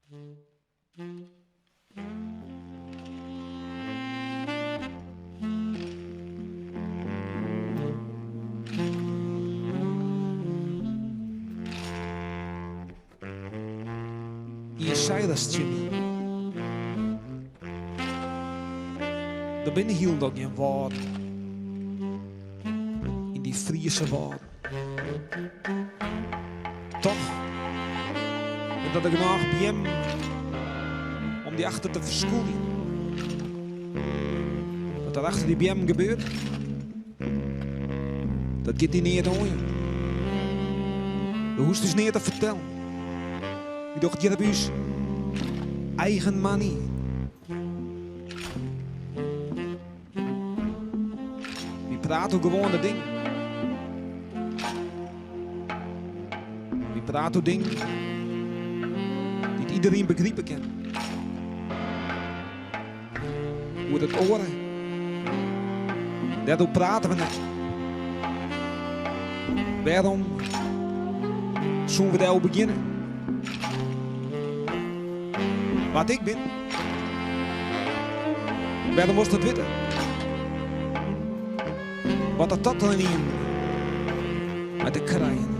Ien sei ris tsjin my, Der binne hielendal gjin wâlden yn dy Friese Wâlden. Toch binne der genôch beammen om dy achter te ferskûljen. Wat der achter dy beammen gebeurt, dat giet dy neat oan. Do hoechst ús neat te fertellen. Wy dogge it hjir op ús eigen manier. Wy prate oer gewoane dingen. Wy prate oer dingen dy't iderien begripe kin. Oer it oare, dêroer prate we net. Wêrom soene we dêroer begjinne? Wa't ik bin? Wêrom wolst dat witte? Wat hat dat dan ynienen mei te krijen?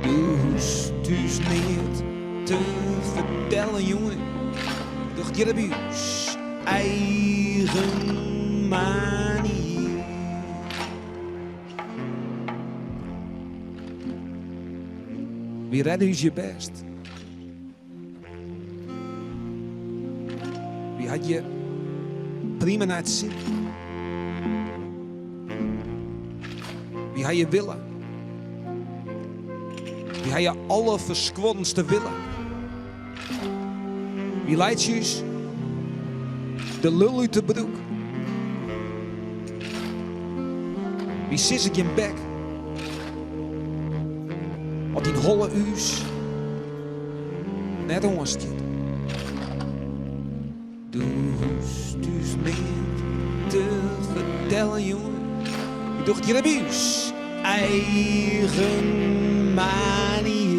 Do hoechst ús neat te fertellen, jonge. Doch it hjir op ús eigen manier. Wy rêde ús hjir bêst. Wy ha it hjir prima nei it sin. Wy ha hjir wille. Wy ha hjir alderferskuorrendste wille. Wy laitsje ús de lul út de broek. Wy sizze gjin bek. As dyn holle ús net oanstiet. Do hoechst ús neat te fertellen, jonge. Wy dogge it hjir op ús eigen manier.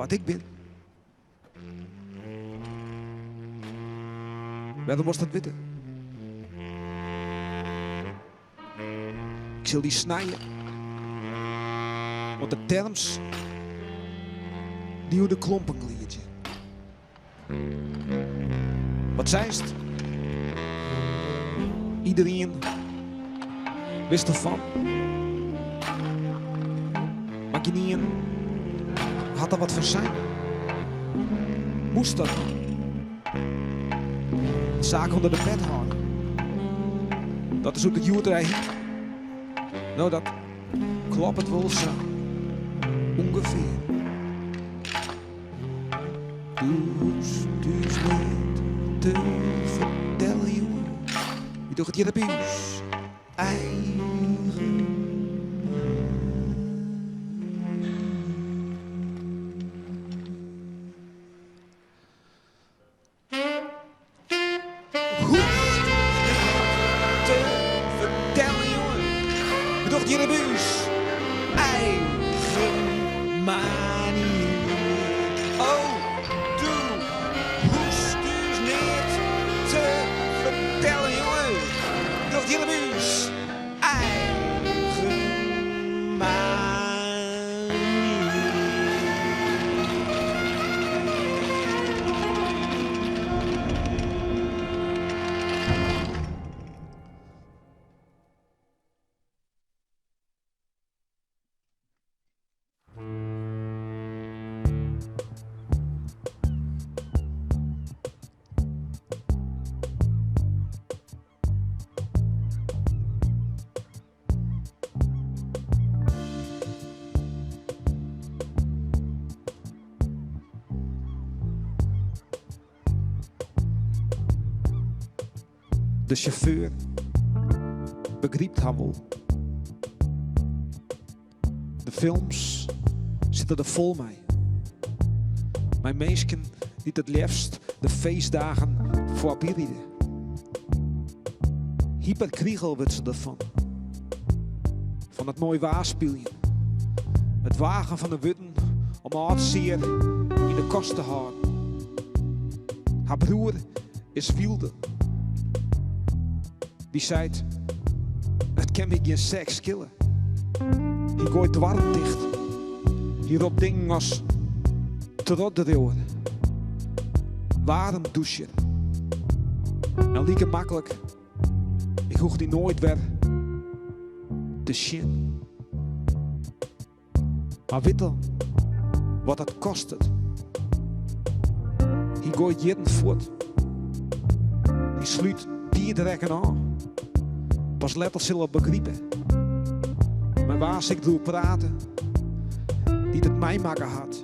Wa't ik bin? Wêrom wolst dat witte? Ik sil dy snije. Want de terms dy oer de klompen gliedzje. Wat seist? Iderien wist derfan. Mar gjinien hat der wat fan sein. Moast dat dan? De saak ûnder de pet hâlde. Dat is hoe't it hjoed-de-dei hyt. No, dat kloppet wol sa ûngefear. Do hoechst ús neat te fertellen, jonge. Wy dogge it hjir op ús eigen Hoechst neat te fertellen, jonge. Wy dogge it hjir op ús eigen manier. Oh, do hoechst ús neat te fertellen, jonge. Wy dogge it hjir op ús eigen. De sjauffeur begrypt har wol. De films sitte der fol mei. Mei minsken dy't it leafst de feestdagen foarby ride. Hyperkrigel wurdt se derfan. Fan it moai waar spyljen. It wagen fan de wurden om âld sear yn de kast te hâlden. Har broer is wylder. Dy seit, It kin my gjin sek skille. Hy goait doarren ticht. Hy ropt dingen as trotdriuwer, waarmdûsjer en like maklik, ik hoech dy noait wer te sjen. Mar wit al wat dat kostet. Hy goait jierren fuort. Hy slút tiidrekken ôf. Pas letter sil er begripe. Mei wa sil ik deroer prate dy't it meimakke hat?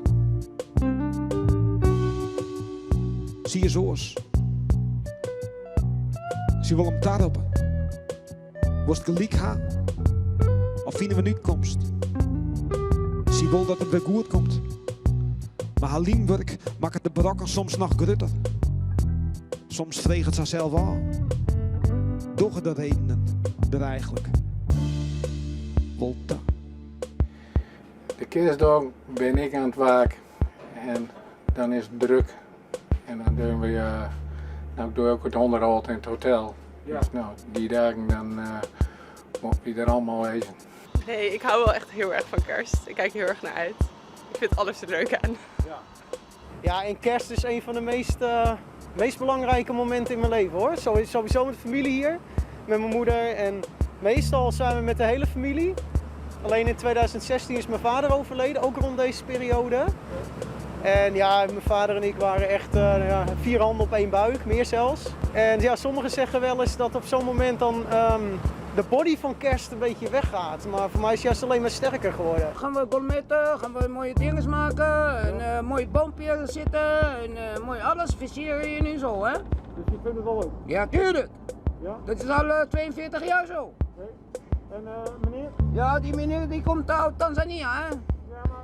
Sy is oars. Sy wol him taroppe. Wolst gelyk ha of fine we in útkomst? Sy wol dat it wer goed komt, mar har lymwurk makket de brokken soms noch grutter. Soms freget se harsels ôf, dogge de redenen der eigenlik wol ta? De kerstdag bin ik oan it waark en dan is it druk en dan dogge we, no ik doch ek it ûnderhâld yn it hotel. Dus no, dy dagen dan moatte wy der allemaal wêze. Nee, ik hou wel echt heel erg van kerst. Ik kijk heel erg naar uit. Ik vind alles er leuk aan. Ja, en kerst is een van de meest belangrijke momenten in mijn leven, hoor. Sowieso met de familie hier, met mijn moeder. En meestal zijn we met de hele familie. Alleen in 2016 is mijn vader overleden, ook rond deze periode. En ja, mijn vader en ik waren echt ja, vier handen op één buik, meer zelfs. En ja, sommigen zeggen wel eens dat op zo'n moment dan de body van kerst een beetje weggaat. Maar voor mij is het juist alleen maar sterker geworden. Gaan we gourmetten, gaan we mooie dingen maken, en mooie boompjes zitten, en mooi alles versieren en zo, hè? Dus je vindt het wel leuk? Ja, tuurlijk. Ja? Dat is al 42 jaar zo. Oké. En meneer? Ja, die meneer die komt uit Tanzania, hè?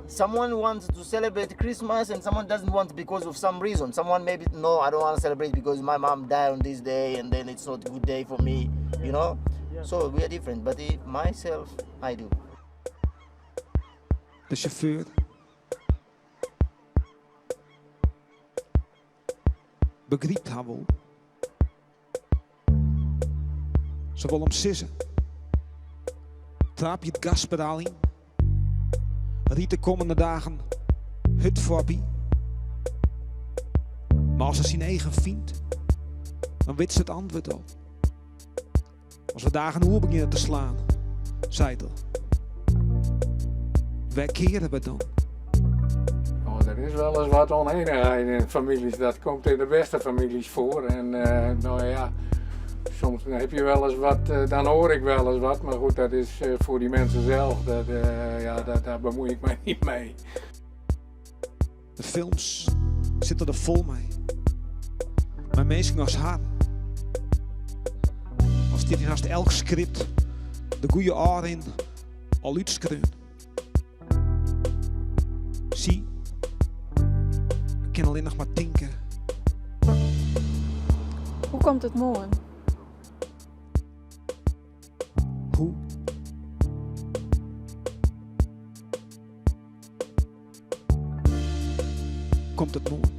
Someone wants to celebrate Christmas and someone doesn't want because of some reason. Someone maybe, no, I don't want to celebrate because my mom died on this day and then it's not a good day for me, you know? So we are different, but myself, I do. De sjauffeur begrypt har wol. Se wol him sizze. Traapje it gaspedaal yn. Ryd de kommende dagen hurd foarby. Mar as se syn eagen fynt, dan wit se it antwurd al. As de dagen oer begjinne te slaan, seit er. Wêr keare we dan? Oh, der is wolris wat ûnienichheid yn famyljes. Dat komt yn de bêste famyljes foar. En no ja, soms ha je wolris wat, dan hear ik wolris wat. Mar goed, dat is foar dy minsken sels. Dat, ja, dat, dêr bemuoi ik my net mei. De films sitte der fol mei. Mei minsken as har. As stiet yn hast elk skript de goede ôfrin al útskreaun. Sy kin allinnich mar tinke. Hoe komt it moarn? Hoe? Komt it moarn?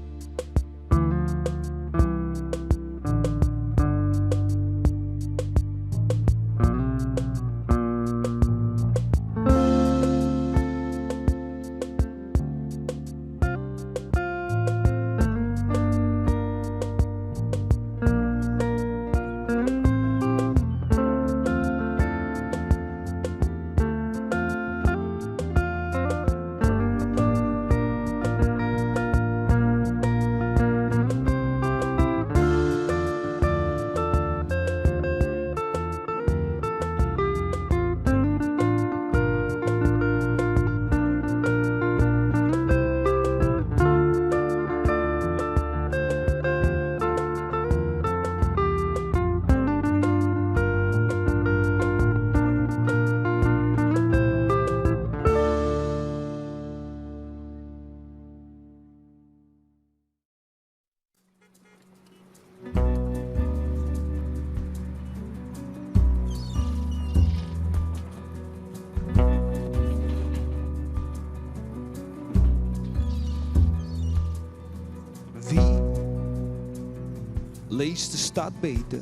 Leest de stad beter?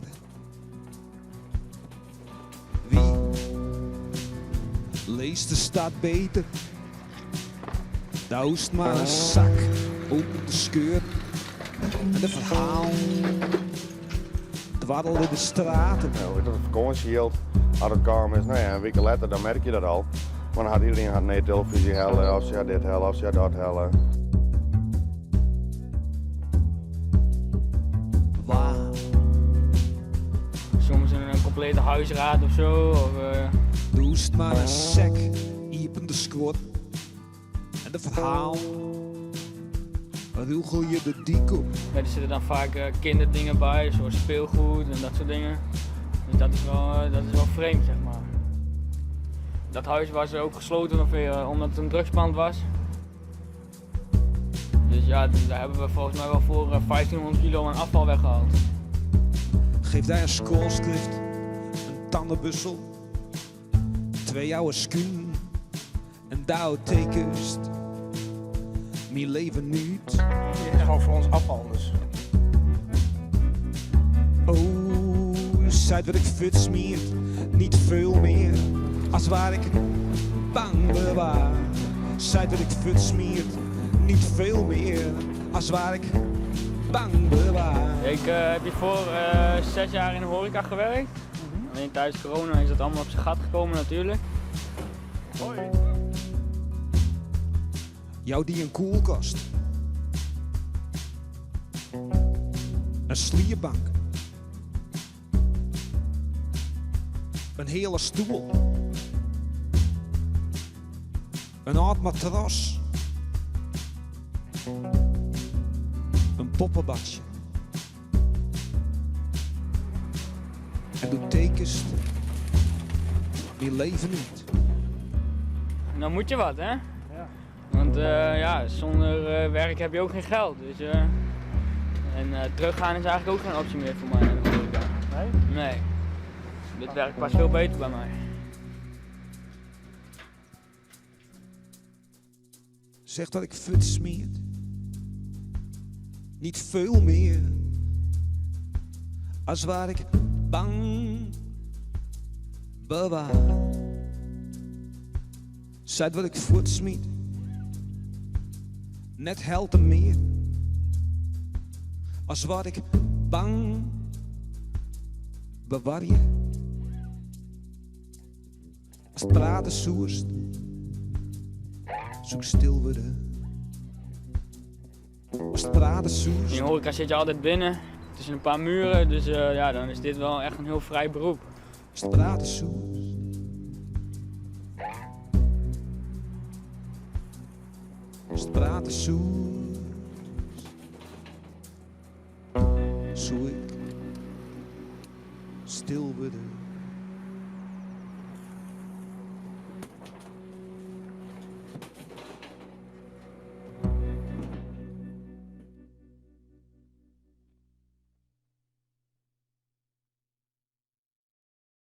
Wie leest de stad beter? Doust mar in sak open te skeuren en de ferhalen dwarrele de straten. Nou, dat het fakânsjejild, as it kaam is, no ja, in wike letter dan merk je dat al. Want dan hat iedereen hat nije telefyzje helle, of se hat dit helle, of se hat dat helle. Wa? Soms in komplete huisraad of zo. Of, Doest mar in sek iepen de skuorren en de ferhalen rûgelje de dyk op. Ja, er zitten dan vaak kinderdingen bij, zoals speelgoed en dat soort dingen. Dus dat is wel vreemd, zeg maar. Dat huis was ook gesloten ongeveer, omdat het een drugspand was. Dus ja, daar hebben we volgens mij wel voor 1500 kilo aan afval weggehaald. Geef daar een schoolschrift, een tandenbussel, twee oude schoenen en daar tekest. Mijn leven niet. Het is gewoon voor ons afval dus. Oh, zij wat ik futsmiert, niet veel meer, als waar ik bang bewaar. Zij wat ik futsmiert, niet veel meer, als waar ik bang bewaar. Ik heb hiervoor 6 jaar in de horeca gewerkt. Alleen tijdens corona is dat allemaal op zijn gat gekomen natuurlijk. Hoi. Jou die een koelkast. Een slierbank. Een hele stoel. Een oud matras. Een poppenbadje. En doe tekens die leven niet. Dan moet je wat, hè? Ja. Want ja, zonder werk heb je ook geen geld. Dus, en teruggaan is eigenlijk ook geen optie meer voor mij naar de horeca. Nee? Nee. Dit werk past veel beter bij mij. Zeg dat ik fut smeert. Niet veel meer. Als waar ik bang bewaar. Zij wat ik voetsmiet. Net helte meer. Als wat ik bang bewaar je. Als het praten soerst, zoek stil worden. Als het praten soerst. In de horeca zit je altijd binnen, tussen een paar muren, dus ja, dan is dit wel echt een heel vrij beroep. Als het praten soerst. Als het praten soerst. Zoek ik stil worden.